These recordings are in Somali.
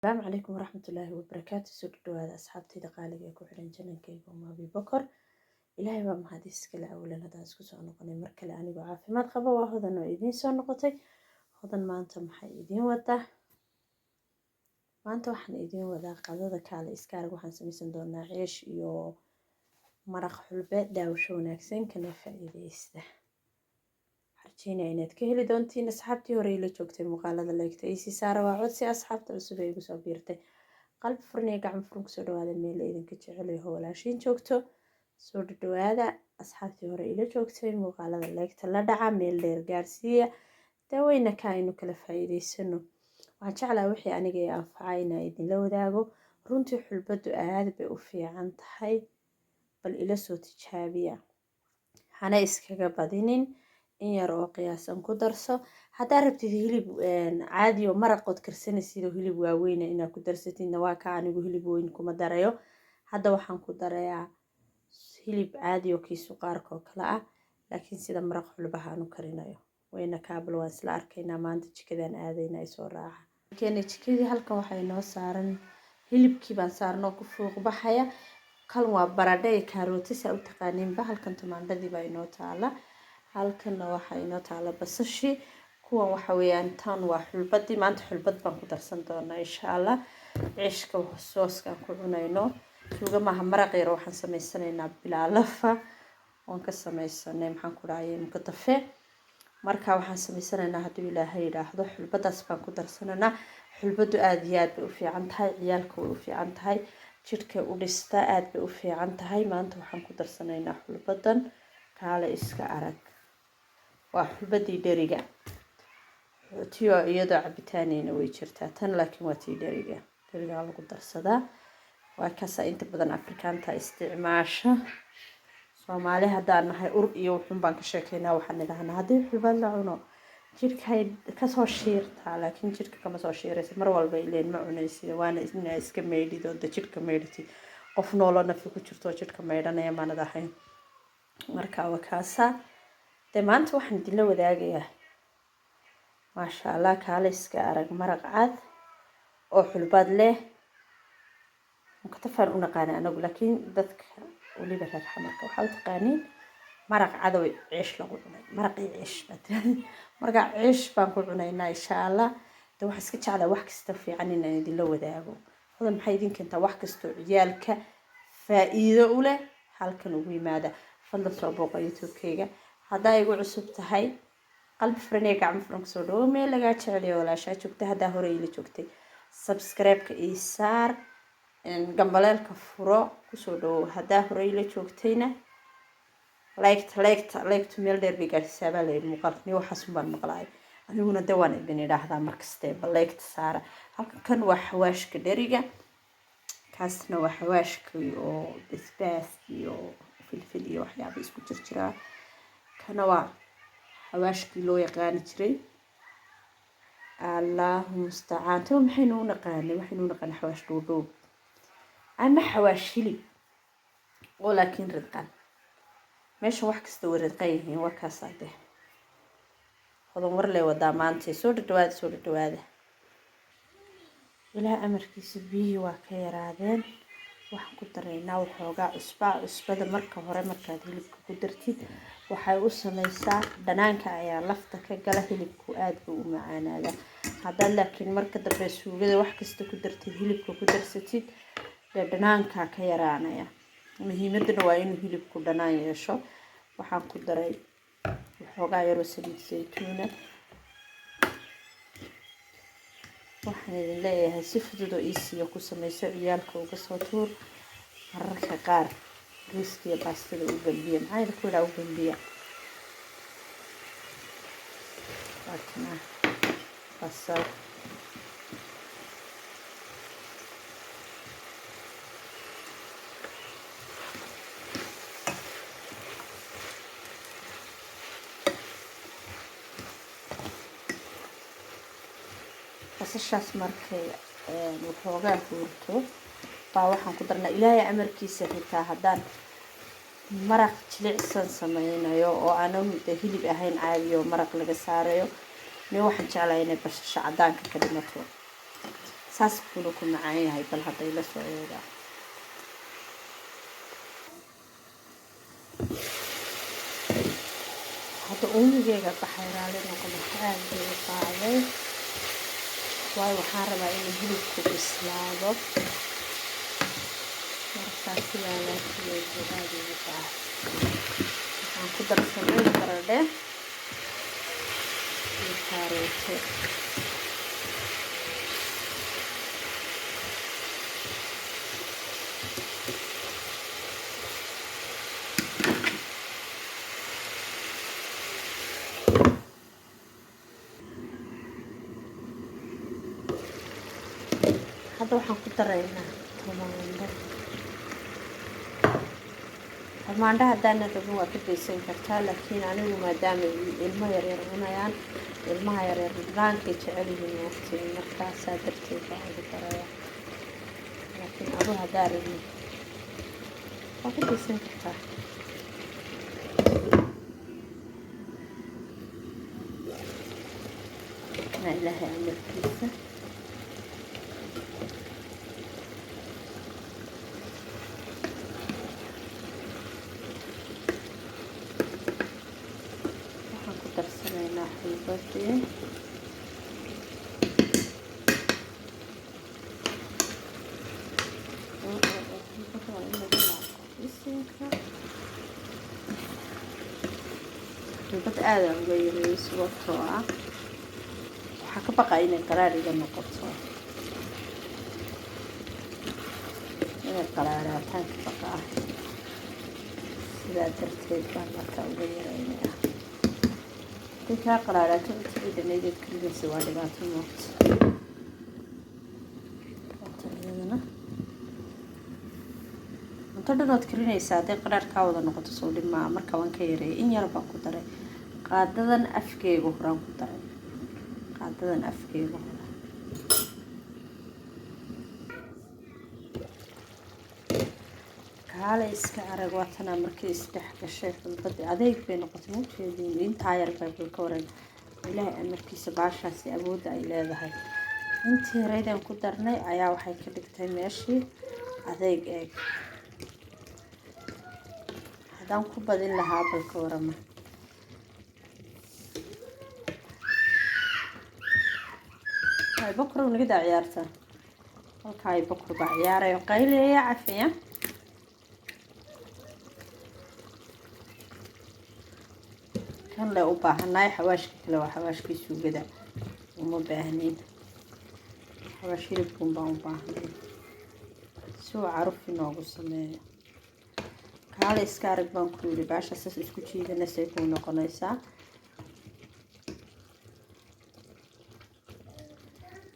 Asalaamu calaykum waraxmatullaahi wabarakaatu. Soo dhawaada asxaabtayda qaaliga ee ku xidhan channelkayga Umu Abi Bakar. Ilaahay baa mahad iskale. Awalan haddaan isku soo noqonay mar kale anigoo caafimaad qaba, waa Hodan oo idiin soo noqotay. Hodan maanta maxay idiin wadaa? Maanta waxaan idiin wadaa qadada kaale iska arag. Waxaan samaysan doonaa ceesh iyo maraq xulbe. Daawasho wanaagsan, kana faa'iidaysta. Rajeynaya inaad ka heli doontiin. Asxaabtii hore ila joogtay, muuqaalada leegta isi saara, waa codsi. Asxaabta cusub ee igu soo biirtay, qalbi furan iyo gacmo furan kusoo dhawaada meel la idinka jecelayo walaashiin joogto. Soo dhadhawaada. Asxaabtii hore ila joogtay, muuqaalada leegta la dhaca, meel dheer gaarsiiya, daaweyna ka aynu kala faa'iidaysano. Waxaan jeclaa wixii aniga ee anfaca inaan idinla wadaago. Runtii xulbadu aad bay u fiican tahay, bal ila soo tijaabiya, hana iskaga badinin, in yar oo qiyaasan ku darso. Haddaa rabtid hilib caadi oo maraqood karsanaysid oo hilib waaweyna inaad ku darsatidna, waa ka. Anigu hilib weyn kuma darayo hadda, waxaan ku darayaa hilib caadi oo kii suqaarka oo kale ah, laakiin sida maraq xulbaha aan u karinayo wayna kaabal. Waan isla arkaynaa maanta, jikadaan aadayna, ay soo raaca keena jikadii. Halkan waxaa inoo saaran hilibkii baan saarnoo ku fuuq baxaya. Kan waa baradho iyo kaarooti, saa u taqaaniinba. Halkan tamaandhadii baa inoo taala, halkanna waxaa inoo taala basashii. Kuwan waxa weeyaan, tan waa xulbadii. Maanta xulbad baan ku darsan doonaa insha Allah ceeshka sooskaan ku cunayno. Suuga maaha, maraq yar waxaan samaysanaynaa bilaa lafa waan ka samaysanay, maxaan ku dhahayay, mukatafe. Marka waxaan samaysanaynaa, hadduu Ilaahay yidhaahdo, xulbadaas baan ku darsanaynaa. Xulbadu aada iyo aad bay u fiican tahay, ciyaalka way u fiican tahay, jidhkay u dhistaa, aada bay u fiican tahay. Maanta waxaan ku darsanaynaa xulbadan kaale iska arag, waa xulbadii dheriga tiyo, iyadoo cabitaaneyna way jirtaa tan, laakiin waa tii dheriga, dherigaa lagu darsadaa. Waa kaasaa inta badan Afrikaanta isticmaasha. Soomaali haddaan nahay, ur iyo wuxuun baan ka sheekeynaa. Waxaan idhahnaa haddii xulbad la cuno jidhkay kasoo shiirtaa, laakiin jidhka kama soo shiiraysa mar walba, ileen ma cunaysid, waana inaa iska maydhid oo de jidhka maydhatid. Qof nooloo nafi ku jirto oo jidhka maydhanaya maanad ahayn. Marka waa kaasaa dee. Maanta waxaan idinla wadaagayaa, maasha Allah, kaale iska arag, maraq cad oo xulbad leh. Mukatafaan u naqaana anagu, laakiin dadka weliba reer Xamarka waxaa u taqaaniin maraq cadow ceesh lagu cunay, maraqii ceesh baa tiraahday. Marka ceesh baan ku cunaynaa insha Allah. De waxaan iska jeclaa wax kasta fiican inaan idinla wadaago. Hodan maxay idin keentaa? Wax kastoo ciyaalka faa'iido u leh halkan ugu yimaada. Fadlan soo booqa YouTube-kayga haddaa igu cusub tahay. Qalbi furan iyo gacmo furan kusoo dhawo meel lagaa jeceliyo walaashaa joogta. Haddaa hore ila joogtay, subscribe-ka ii saar, gambaleelka furo, kusoo dhawow. Haddaa hore ila joogtayna, liketa, liketa, liketu meel dheer bay gaadhsiisaa baa layidhi. Muuqaalkani waxaasun baan maqlaay aniguna, de waan idin idhaahdaa markaste, ba liketa saara. Halkan kan waa xawaashka dheriga, kaasna waa xawaashkii oo basbaas iyo filfil iyo waxyaaba isku jirjiraa. Kana waa xawaashkii loo yaqaani jiray, Allahu mustacaan, taba maxaynu u naqaanay? Waxaynu u naqaanay xawaash dhuudhuub ama xawaash hilib oo laakiin ridqan. Meeshan wax kasta way ridqan yihiin. Waa kaasaa dee. Hodan warlee wadaa maanta. Soo dhadhawaada, soo dhadhawaada. Ilaah amarkiisa, biyihii waa ka yaraadeen. Waxaan ku daraynaa waxoogaa cusbaa. Cusbada marka hore markaad hilibka ku dartid waxay u sameysaa dhanaanka ayaa lafta ka gala, hilibku aada buu u macaanaadaa. Haddaad laakiin marka dambe suugada wax kasta ku dartid, hilibka ku darsatid, dee dhanaankaa ka yaraanaya. Muhiimaduna waa inuu hilibku dhanaan yeesho. Waxaan ku daray waxoogaa yaroo saliid saytuuna. Waxaan idin leeyahay si fudud oo iisiya ku sameyso, ciyaalka uga soo tuur. Mararka qaar bariiska iyo baastada u gambiya, maxaa idinku idhaa, u gambiya. Waakana basal. Basashaas markay waxoogaa huurto baa waxaan ku darnaa, Ilaahay amarkiisa, xitaa haddaan maraq jilicsan sameynayo oo aanan de hilib ahayn, caadi oo maraq laga saarayo, me waxaan jeclahay inay basasha cadaanka ka dhimato. Saas buuna ku macaan yahay. Bal hadday la soo eegaa. Hadda uumigeyga baxay, raali noqdo, aada buu u qaaday, waayo waxaan rabaa inuu hilibku bislaado. Markaa sidaa laakiin aada ugu qaaday. Waxaan ku darsanay baradhe iyo kaarooto. Hadda waxaan ku daraynaa tamaandho. Tamaandho haddaana rabin waa ka daysan kartaa, laakiin anigu maadaama ilmo yaryar cunayaan, ilmaha yaryar dhaankay jecel yihiin moogtiin, markaasaa darteed baan ugu daraya. Laakiin adu haddaa rabin waa ka daysan kartaa. Maa Ilaahay amarkiisa. Waxaan ku darsanaynaa xulbadii. Xulbada waa in lagu laaqo bisinka. Xulbad aada uga yareeyay, sababtoo ah waxaa ka baqa inay qaraar iga noqoto, inay qaraaraataan ka baqa ah. Sidaa darteed baan marka uga yareynaya. Haday kaa qaraaraato cuntadii dhaneedeed karinaysa waa dhibaato moogta. Iyadana cunto dhan ood karinaysaa hadday qaraar kaa wada noqoto soo dhib maa. Marka waan ka yareeyay, in yar baan ku daray. Qaadadan afkeega horaan ku daray, qaadadan afkeega hore. Kaale iska arag, waatanaa markii isdhex gashay xulbadii adeeg bay noqotay. Ma ujeediin? Intaa yar bay ka waran. Ilaahay amarkiisa, baashaasi awoodda ay leedahay. Intii yareydaan ku darnay ayaa waxay ka dhigtay meeshii adeeg. Eeg, haddaan ku badin lahaa bal ka warama. Bokrow nagadaa ciyaarta halkaa. Bokor baa ciyaarayo, qayleeya, cafiya. Kan le u baahanaay xawaashka kale waa xawaashkii suugada, uma baahnayn. Xawaash hilibkuun baan u baahnay si uu caruf inoogu sameeyo. Kaale iska arag baan ku yidhi. Baasha saas isku jiidanasay kuu noqonaysaa.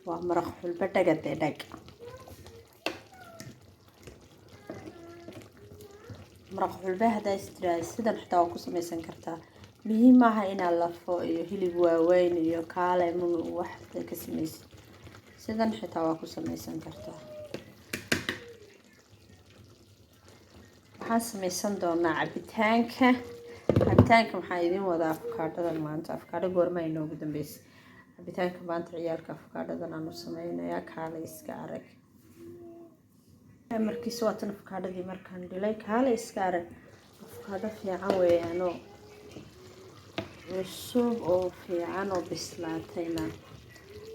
Waa maraq xulbo dhagadee dhag. Maraq xulbe haddaa istiraada sidan xitaa waa ku samaysan kartaa. Muhiim maaha inaad lafo iyo hilib waaweyn iyo kaale wax ka samaysid, sidan xitaa waa ku samaysan kartaa. Waxaan samaysan doonaa cabitaanka. Cabitaanka maxaa idin wadaa? Afkaadhadan maanta. Afkaadho goorma inoogu dambeysay? Cabitaanka maanta ciyaalka afkaadhadan aan u sameynayaa. Kaale iska arag markiisa. Waatan afkaadhadii markaan dhilay. Kaale iska arag, afkaadho fiican weeyaanoo cusub oo fiican oo bislaatayna.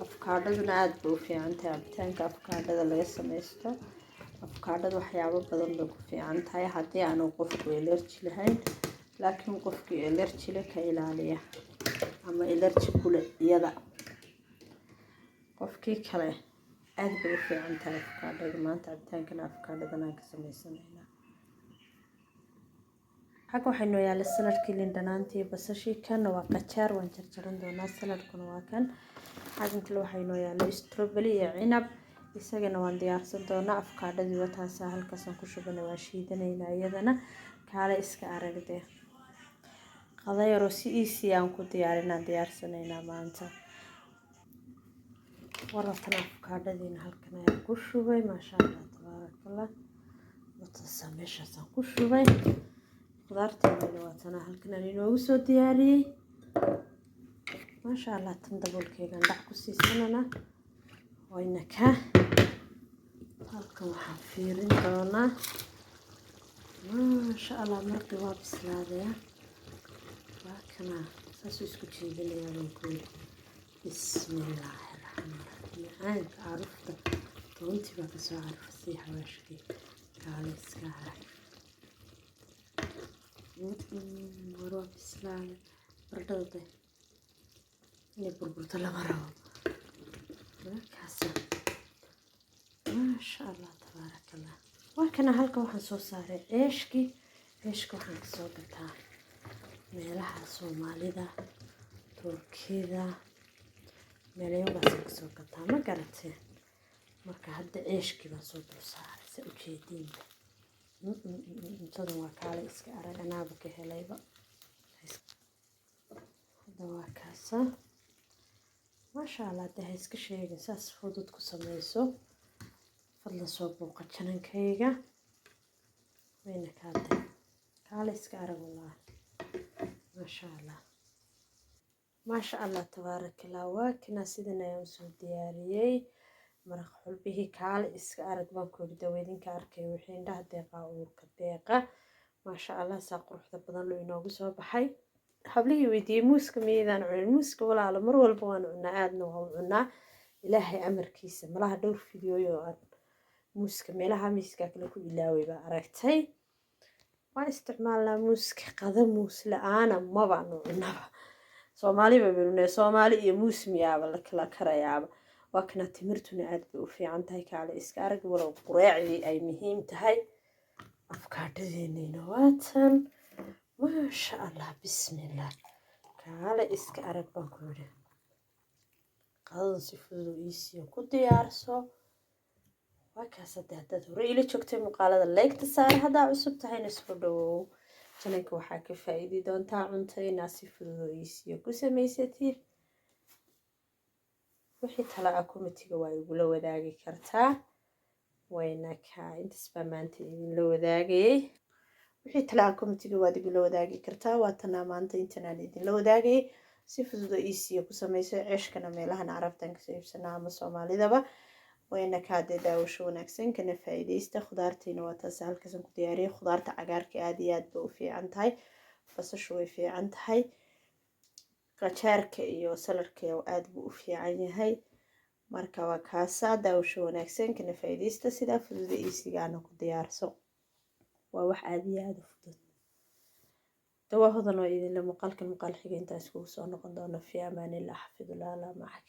Afkaadhaduna aada bay u fiican tahay. Cabitaanka afkaadhada laga sameysto, afkaadhada waxyaabo badan bay ku fiican tahay haddii aanu qofku elerji lahayn. Laakiin qofkii elerji le ka ilaaliya, ama elerji kule iyada, qofkii kale aada bay u fiican tahay afkaadhada. Maanta cabitaankana afkaadhadan aan ka sameysanaynaa. Xagga waxaa inoo yaala saladhkii, liin dhanaantii, basashii. Kanna waa qajaar, waan jarjaran doonaa. Saladhkuna waa kan. Xaggan kale waxaa inoo yaala strawberry iyo cinab, isagana waan diyaarsan doonaa. Afkaadhadii wataasa halkaasaan ku shubana, waan shiidanaynaa iyadana. Kaale iska aragde, qada yaroo si easy aan ku diyaarinaan diyaarsanaynaa maanta. Waratan afkaadhadiina halkan ayaan ku shubay. Maasha Allah, tabaarakallah. Wataasa meeshaasaan ku shubay. Khudaarteedana waatana halkan aan inoogu soo diyaariyey. Maasha Allah. Tan daboolkeegan dhac ku siisanana. Wayna ka halkan waxaan fiirin doonaa. Maasha Allah, marqi waa bislaadaya. Waa kana, saasuu isku jeedinayaa baan ku yidhi. Bismillaahi raxmaan raxiim. Macaanka carufta toontii baa kasoo carfisay, xawaashkii, kaale iska arag. War waa bislaaday. Baradhada de inay burburto lama rabo. Markaasa maasha Allah, tabaaraka Allah. Waa kana, halkan waxaan soo saaray ceeshkii. Ceeshka waxaan kasoo gataa meelaha Soomaalida, Turkida, meelayogaasaan kasoo gataa, ma garateen? Marka hadda ceeshkii baan soo dul saaray, sa ujeediinba. Cuntadan waa kaale iska arag, anaaba ka helayba. Hadda waa kaasa, maasha Allah. Dee ha iska sheegin, saas fudud ku sameyso. Fadlan soo booqa channelkayga. Wayna kaatay, kaale iska arag, wallaahi maasha Allah, maasha Allah, tabaarakallah. Waa kana, sidan ayaan usoo diyaariyey maraq xulbihii. Kaale iska arag baan ku yidhi. Daweydinka arkay wixii indhaha deeqaa, uurka deeqa. Maasha Allah, saa quruxda badan loo inoogu soo baxay. Hablihii weydiiyey muuska miyaydaan cunin? Muuska walaalo mar walba waan cunaa, aadna waan u cunaa. Ilaahay amarkiisa, malaha dhowr fiidiyooyo oo aan muuska meelaha miiska kale ku ilaaway baa aragtay. Waan isticmaalnaa muuska. Qada muus la-aana mabaanu cunaba. Soomaali ba baynu, Soomaali iyo muus miyaaba la kala karayaaba? Waa kana. Timirtuna aad bay u fiican tahay, kaale iska arag, walow qureecdii ay muhiim tahay. Afkaadhadeenayna waatan, maasha Allah, bismillah, kaale iska arag baan ku yidhi. Qadadan si fudud oo iisiyo ku diyaarso. Waa kaas. Hadda haddaad hore ila joogtay, muuqaalada like-ta saara. Haddaa cusub tahayna, soo dhawow channelka. Waxaa ka faa'iidi doontaa cunto inaad si fudud oo iisiyo ku samaysatid. Wixii tala ah commentiga waa igula wadaagi kartaa. Wayna kaa, intaas baa maanta idinla wadaagayay. Wixii tala ah commentiga waad igula wadaagi kartaa. Waa tanaa maanta intanaan idinla wadaagayay. Si fudud oo iisiyo ku samayso. Ceeshkana meelahan Carabtan kasoo iibsanaa ama Soomaalidaba. Wayna kaadee, daawasho wanaagsan, kana faa'iidaysta. Khudaartiina waa taas halkaasan ku diyaariyay. Khudaarta cagaarka aad iyo aad bay u fiican tahay. Basashu way fiican tahay, qajaarka iyo saladhka aad buu u fiican yahay. Marka waa kaasa, daawasho wanaagsan, kana faa'iidaysta. Sidaa fududa iisigaana ku diyaarso, waa wax aad iyo aada u fudud. Dawaa hodan oo idinle muuqaalkan muuqaal xiga intaa iskugu soo noqon doono. Fi amaanillah, xafidullah, allah macak.